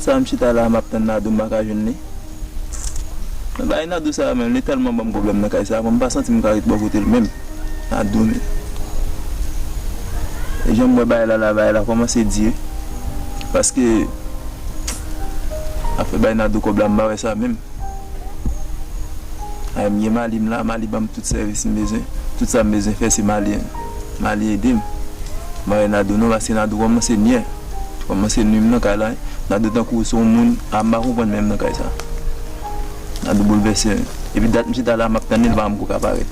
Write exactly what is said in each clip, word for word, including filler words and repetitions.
Sa m chita la, m ap tann Nado, m pa ka jwenn li. Men bagay Nado sa a menm, li tèlman ban m pwoblèm nan kay sa a, mwen m pa santi m ka ret bò kote l menm. Nado menm. E jan m wè bagay la la, bagay la kòmanse di. Paske afè bay Nado kòb la, m pa wè sa menm. Ay, m gen Mali m la, Mali ban m tout sèvis m bezwen. Tout sa m bezwen fè, se Mali, Mali ede m. M pa wè Nado non, paske Nado kòmanse nyè. Kòmanse nwi m nan kay la. Nado tankou se yon moun, a, m pa konprann menm nan kay sa. Nado boulvèse. Epi dat m chita la, m ap tann li, l pa janm ko ka parèt.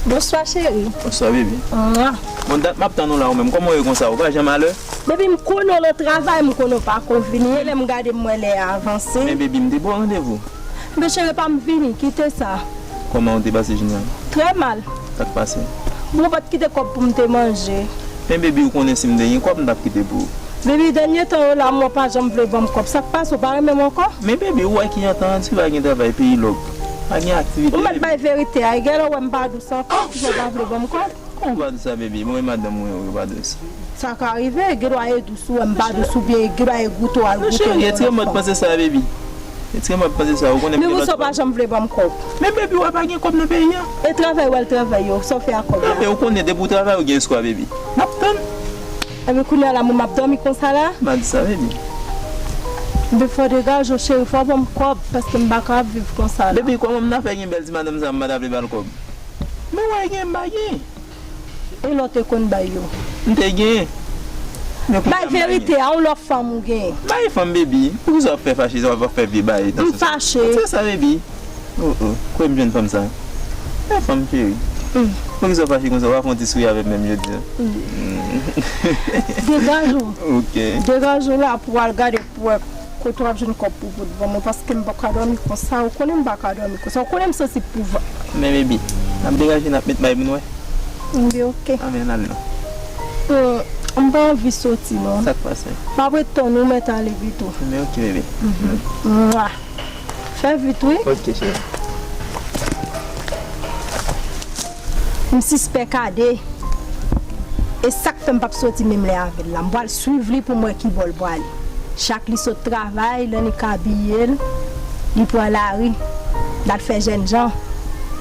Bonswa, cheri. Bonswa, baby. Mwa. Bon, dat m ap tann ou la, ou menm. Kòman w ye konsa? Ou pa janm alè? Baby, m konnen w nan travay, m konnen w pa ko vini. E lè m gade, m wè lè a avanse. Men, baby, m te ba w randevou. Men, cheri, pa m vini, kite sa. Kòman w te pase jounen an? Trè mal. Sa k pase? Bon, ou pa t kite kòb pou m te manje. Men, baby, ou konnen si m te gen kòb, m t ap kite pou ou. Baby, dènye tan yo la, mwen pa janm vle ban m kòb. Sa k pase, ou pa renmen m ankò? Men, baby, ou wè ki jan tan an di pa gen travay, peyi lòk. Pa gen aktivite, baby. Ou mèt bay verite a, e genlè w wè m pa dous ankò, ki fè w pa vle ban m kòb? Kòman ou pa dous sa, baby? Mwen, madanm mwen, ou pa dous. Sa ka rive, gendwa e dous ou wè m pa dous, oubyen gendwa e goute w al goute yon lòt fanm. Men cheri, retire mòd panse sa, baby. Retire mòd panse sa, ou konnen m gen lòt fanm. Men ou sa w pa janm vle ban m kòb. Men, baby, ou wè pa gen kòb nan peyi a? E travay w al travay yo, sa w fè ak kòb la? Men ou konnen depi w travay ou gen espwa, baby. M ap tann. Ebyen, kounye a la, mwen m ap dòmi konsa la? M pa di sa, baby. Ebyen, fò degaje w, cheri, fò w ban m kòb, paske m pa ka ap viv konsa la. Baby, kòman m ta fè gen bèl ti madanm sa, m pa ta vle ba l kòb? Men w wè gen, m pa gen. E lè w te konn bay yo? M te gen. Men kounye a m pa gen. Bay verite a, yon lòt fanm ou gen? M pa gen fanm, baby. Poukisa w ap fè fache, w ap fè vye bagay nan sans sa? M fache. Se sa, baby. Oh, oh. Kote m jwenn fanm sa? E fanm cheri. Mm. Poukisa w fache konsa? W a fè yon ti souri avè m menm jodi a. Mm. Degaje w. Ok. Degaje w la pou w al gade pou w wè kote w ap jwenn kòb pou w pot ban mwen, paske m pa ka dòmi konsa. Ou konnen m pa ka dòmi konsa. Ou konnen m sansib pou vant. Men baby, n ap degaje, n ap met bay moun wè. Ebyen, ok. Anben, n al non. Hmm, m pa anvi soti non. Sa k pase? M ap ret tann ou, mèt ale pito. Ebyen, ok, baby. Mhm. Mwa. Fè vit, wi. Ok, cheri. M sispèk Ade. E sa k fè m p ap soti menm lè avè l la. M pral swiv li pou m wè ki bò l prale. Chak li sot travay, Lanik abiye l, li pran lari, l al fè jènjan.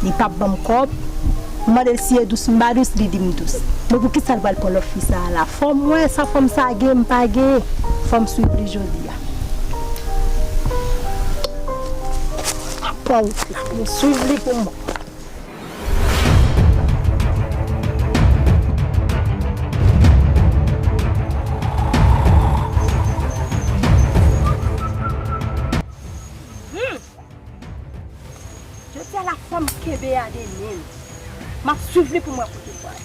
Li p ap ban m kòb. M mande l si e dous m pa dous, li di m dous. Men poukisa l pral pran lòt fi sa a la? Fò m wè sa fanm sa a gen, m pa gen. Fò m swiv li jodi a. Pran wout la pou m swiv li pou m wè. Hmm. Jodi a la fò m kenbe Ade men m. M ap swiv li pou m wè kote l pral.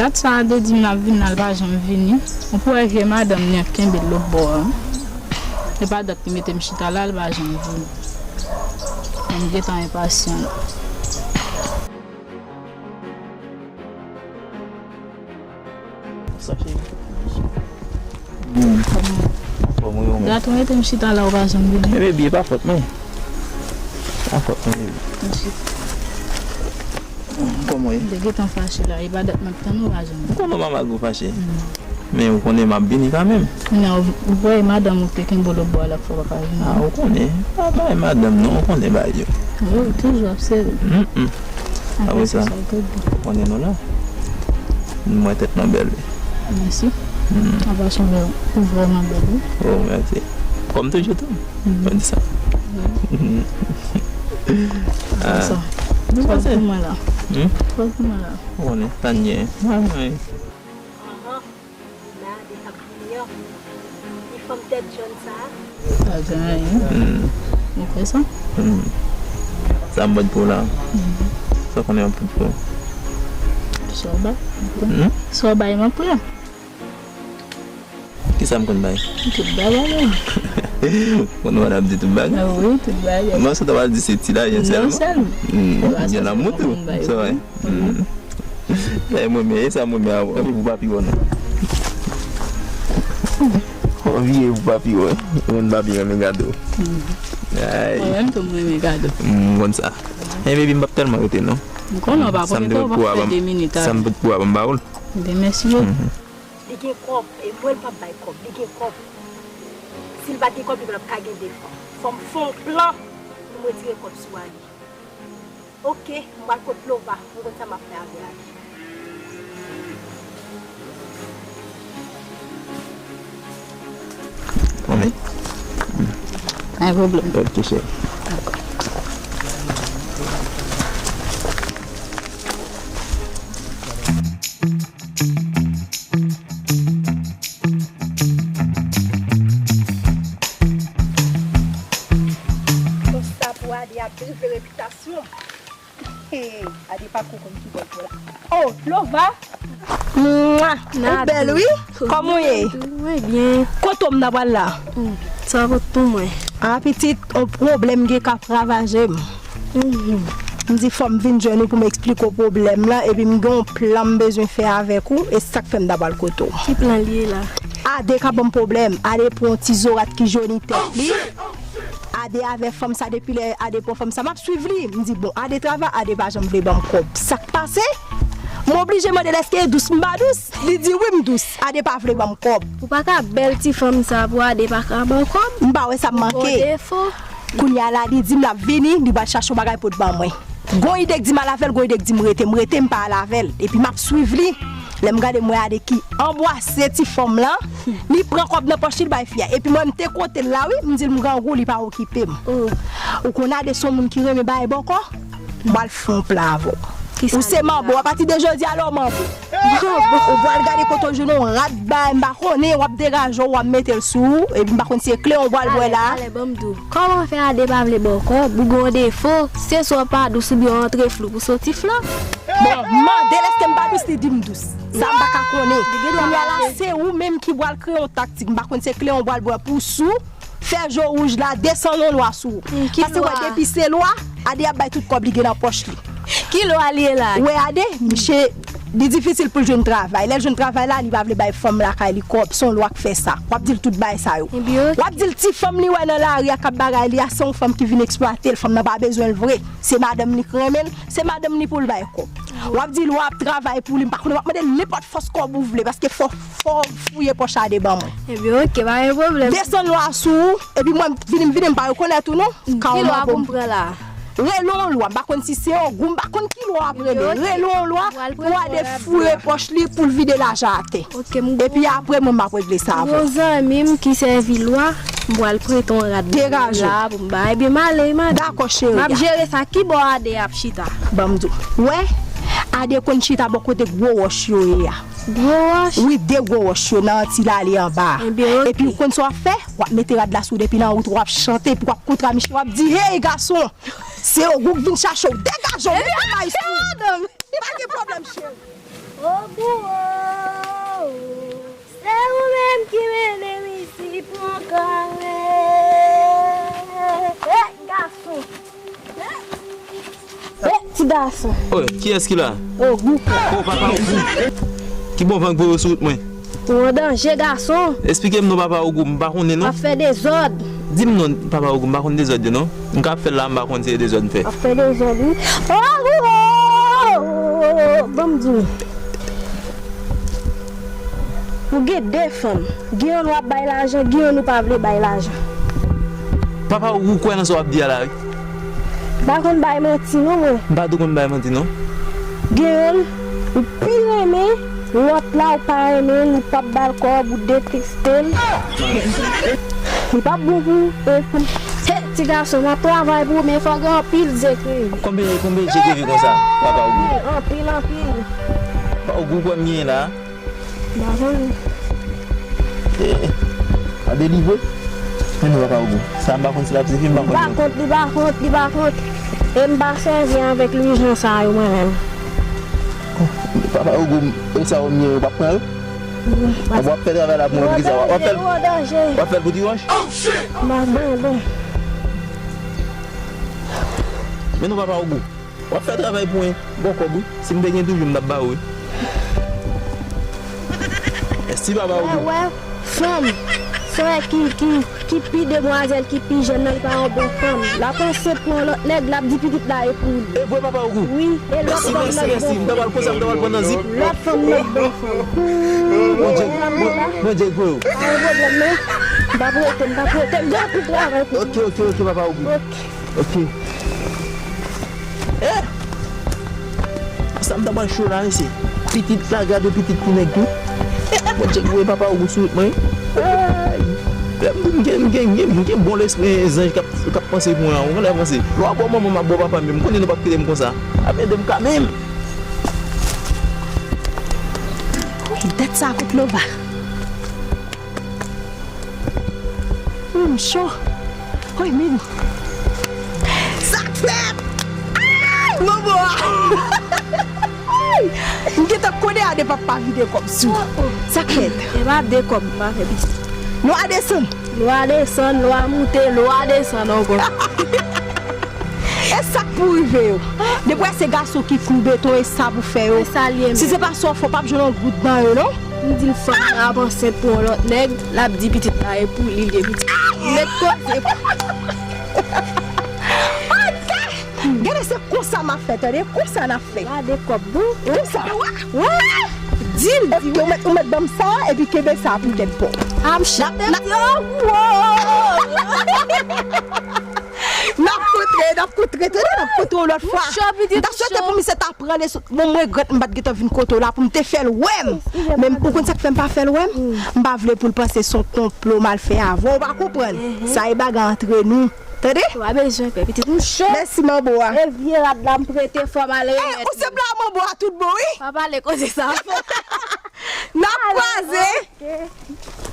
Dat sa a te di m l ap vin la, l pa janm vini. Ou pou wè vye madanm li an kenbe l lòt bò a. E pa dat li mete m chita la, l pa janm vini. Mwen m gentan enpasyan la. Sa cheri. Hmm. Anfòm wi, ou menm? Gade, ou mete m chita la, ou pa janm vini. Men baby, e pa fòt mwen. Pa fòt mwen, baby. Mèsi. Kòman w ye? M te gentan fache la, e pa dat m ap tann ou pa janm vini. Konnen w pa mal pou fache. Hmm. Men ou konnen m ap vini kanmenm. Non, ou wè madanm ou te kenbe w lòt bò a la, fò w pa vini. Ah, ou konnen. Pa bay madanm non, ou konnen bagay yo. Wi, ou toujou ap sere. Mm, mm. Apre sa, ou konnen nou la. M wè tèt mwen bèl wi. Mèsi. Mm. An pasan, ou vrèman bèl wi. Oh, mèsi. Kòm toujou tou. Mm. Mwen di sa. Wi. Ah. Sa. Nou pase. Fòs pou mwen la. Hmm? Fòs pou mwen la. Ou konnen, sa n gen. Mwen, mwen. Aha. Nade k ap vini an. Li fanm tèt jòn sa a. Sa gen anyen. Hmm. Ou kwè sa? Hmm. Sa m bòd pou w la. Hmm. Sa konnen yon poud pou. Sa w bay? Hmm? Sa w bay, m ap pran. Kisa m konn bay? Tout bagay, menm. Konn madanm di tout bagay? Ah wi, tout bagay. Mwen sot ap al di se ti lajan sèlman. Sèlman. Hmm, gen lanmou tou. Sa vre. Hmm. E mwen, men, e sa mwen, men, anvi pou papi wè non. Anvi pou papi wè. Mwen papi renmen gado. Hmm. Ay. Mwen menm tou, mwen renmen gado. Hmm, m konn sa. E baby, m p ap tèlman rete non. M konnen w pa prete, w pa fè de minit avè m. Sa m pot pou w a, ban m ba w l. Ebyen, mèsi yo. Mhm. Li gen kòb, e mwen l p ap bay kòb, li gen kòb. Si l pa t gen kòb, li pa t ap ka gen de fanm. Fò m fè yon plan pou m retire kòb sou Ali. Oke, m pral kot Lova, m konn sa m ap fè avè Ali. Anmè. Pa gen pwoblèm. Ok, cheri. Dakò. Konsa pou Ade ap derive repitasyon. Hey, Ade pa ko konn ki bò l pran la. Oh, Lova! Mwa! Ou bèl, wi! Kòman w ye? Mwen byen. Kote w m nan pral la? Hmm, sa pot pou mwen. A, pitit, yon pwoblèm gen k ap ravaje m. Mhm. M di fò m vin jwenn ou pou m eksplike w pwoblèm lan, epi m gen yon plan m bezwen fè avèk ou, e sa k fè m ta pral kote w. Ki plan l ye la? Ade ka ban m pwoblèm. Ade pran yon ti zorat ki joni tèt li. Ade avè fanm sa, depi lè Ade pran fanm sa, m ap swiv li. M di, bon, Ade travay, Ade pa janm vle ban m kòb. Sa k pase? M oblije mande l èske e dous m pa dous. Li di wi m dous. Ade pa vle ban m kòb. Ou pa ka bèl ti fanm sa pou Ade pa ka ba w kòb. M pa wè sa m manke. Ou gon defo. Kounye a la, li di m l ap vini, li pral chache yon bagay pou l ban mwen. Gon ide k di m al avè l, gon ide k di m rete. M rete, m pa al avè l. Epi m ap swiv li. Lè m gade, m wè Ade ki anbwase ti fanm lan, li pran kòb nan pòch li, li bay fi a. Epi mwen, m te kote l la, wi, m di l m grangou, li pa okipe m. Oh. Ou konn Ade se yon moun ki renmen bay bòkò? M pral fè yon plan avè w. Ou se manbo, apati de jodi a la, w manbo. Ou pral gade kote w jwenn yon rad bay, m pa konnen, w ap degaje w, w ap mete l sou ou, epi m pa konn si se kle w pral bwè la. Talè, talè, ban m di w. Kòman fè Ade pa vle ba w kòb? Ou gon defo? Se swa w pa dous oubyen w antre flou pou soti flan. Bon, m mande l èske m pa dous, li di m dous. Sa m pa ka konnen. Kounye a la, se ou menm ki pral kreye yon taktik. M pa konn se kle w pral bwè pou sou. Fè je wouj la, desann yon lwa sou ou. Hmm, ki lwa? Paske wè, depi se lwa, Ade ap bay tout kòb li gen nan pòch li. Ki lwa li ye la? Wè Ade, misye, li difisil pou l jwenn travay. Lè l jwenn travay la, li pa vle bay fanm lakay li kòb. Se yon lwa k fè sa. W ap di l tout bagay sa yo. Ebyen, oke. W ap di l ti fanm li wè nan lari a k ap bagay li a, se yon fanm ki vin eksplwate l. Fanm nan pa bezwen l vre. Se madanm li k renmen l, se madanm li pou l bay kòb. W ap di lwa ap travay pou li, m pa konnen, w ap mande l nenpòt fòs kòb ou vle, paske fò, fò w fouye pòch Ade ban mwen. Ebyen, oke, pa gen pwoblèm. Desann lwa sou ou, epi mwen, vini, m vini, m pa rekonèt ou non. Ka w manbo m. Ki lwa pou m pran la? Rele yon lwa, m pa konn si se ogou, m pa konn ki lwa w ap rele. Ebyen, oke. Rele yon lwa pou Ade foure pòch li, pou l vide lajan atè. Oke, m gon. Epi apre, mwen, m ap regle sa avè w. M gon zanmi m ki sèvi lwa, m pral prete yon rad la pou m bay. Degaje w. Ebyen, m ale, wi, madanm. Dakò, cheri. M ap jere sa. Ki bò Ade ap chita? Ban m di w. Wè, Ade konn chita bò kote gwo wòch yo ye a. Gwo wòch? Wi, de gwo wòch yo nan ti lale anba a. Ebyen, oke. Epi, ou konn sa w ap fè? W ap mete rad la sou ou depi nan wout, w ap chante, epi w ap kontre a misye, w ap di, hey, gason! Se ogou k vin chache w. Degaje w, mete may sou ou. Pa gen pwoblèm, cheri. Ogou, oh, oh, oh. Se ou menm ki mennen m isi pran kare. Hey, gason. Hey, ti gason. Oy, kiyès ki la? Ogou. Oh, papa Ogou. Ki bon van k voye w sou wout mwen? Ou an danje, gason. Esplike m non, papa Ogou, m pa konnen non. W ap fè dezòd. Di m non, papa Ogou, m pa konn dezòd yo non. M ka ap fè l la, m pa konn se dezòd m fè. W ap fè dezòd, wi. Oh, oh, oh, oh, oh, oh, ban m di w. Ou gen de fanm. Gen youn w ap bay lajan, gen youn ou pa vle bay lajan. Papa Ogou, ou kwè nan sa w ap di a la, wi. M pa konn bay manti non, mwen. M pa tou konn bay manti non. Gen youn ou pi renmen, lòt la ou pa renmen l, ou p ap ba l kòb, ou deteste l. Li p ap bon pou ou. E, he, ti gason, m ap travay pou ou, men fò w gen anpil je kreye. Konbyen, konbyen je kreye konsa, papa Ogou? Anpil, anpil. Papa Ogou, ou kwè m genyen la? M pa konnen. Eh, a delivre. Men nou papa Ogou. Sa m pa konn si l ap sèvi, m pa konn non. Li pa kont, li pa kont, li pa kont. E m pa sèvi avèk lwijan sa yo mwen menm. Oh, Papa Ogou, e sa yo m ye, w ap pran yo? Bon, w ap fè travay la pou mwen, poukisa w ap fè l? W ap fè l pou ti wòch? Bon, bon, bon. Men non, Papa Ogou, w ap fè travay pou mwen, bon kòb, wi. Si m te gen toujou, m t ap ba ou, wi. Mèsi, Papa Ogou. Wè, wè, fanm, frè ki, ki, ki pi demwazèl, ki pi jèn nan, li pa yon bon fanm. L ap ansent pou yon lòt nèg, l ap di pitit la e pou li. E vre, Papa Ogou? Wi, e lòt fanm nan bon. Mèsi, mèsi, mèsi. M ta pral konsa, m ta pral pran nan zip. Lòt fanm nan bon fanm. Bondye, Bondye gwo. Pa gen pwoblèm, non. M p ap rete, m p ap rete. M gen anpil travay pou. Ok, ok, ok, Papa Ogou. Ok. Ok. Eh! Sa m ta pral cho la, mesye. Pitit la, gade pitit ti nèg tou. Bondye gwo, Papa Ogou sou wout mwen. Ay! Lè m di m gen, m gen, m gen, m gen bon lespri zanj k ap, k ap panse pou mwen an. Ou konn lè panse. Lè w ap bò manman m ap bò papa m, m konnen nou p ap kite m konsa. Ap ede m kanmenm. Wi, dat sa kot Lova. Wi, m cho. Wi, men. Sa k fèt? Ay, manbo a! Ay! M gentan konnen a de papa vide kòb sou. Sa k fèt? E pa de kòb m pa fè pitit. Lwa desann. Lwa desann, lwa moute, lwa desann ankò. E sa k pou rive yo? Depi w wè se gason ki klou beton, e sa pou fè yo. E sa l ye menm. Si se pa sa w fè, w p ap jwenn yon goud nan yo, non. M di l fanm nan ap ansent pou yon lòt nèg, l ap di pitit la e pou li l ye pitit. Mèt koze. Gade, se konsa m ap fè, tande, konsa n ap fè. Gade kòb bon. Konsa. Wè. Di l, di. Ou mèt, ou mèt ban m sa, epi kenbe sa pou tèt pa w. A m chante, m di, oh, oh, oh. N ap kontre, n ap kontre, tande, n ap kontre yon lòt fwa. M ta swete pou misye ta pran leson. Bon, m regrèt m pa t gentan vin kote w la pou m te fè l wè m. Men ou konn sa k fè m pa fè l wè m? M pa vle pou l panse se yon konplo m al fè avè w, ou pa konprann? Sa e bagay antre nou. Tande? Ou pa bezwen pè, pitit, m cho. Mèsi, manbo a. E vye rad la, m prete, fò m al remèt li. Ou se bla manbo a tout bon, wi. Pa pale koze sa. N ap kwaze. Ok.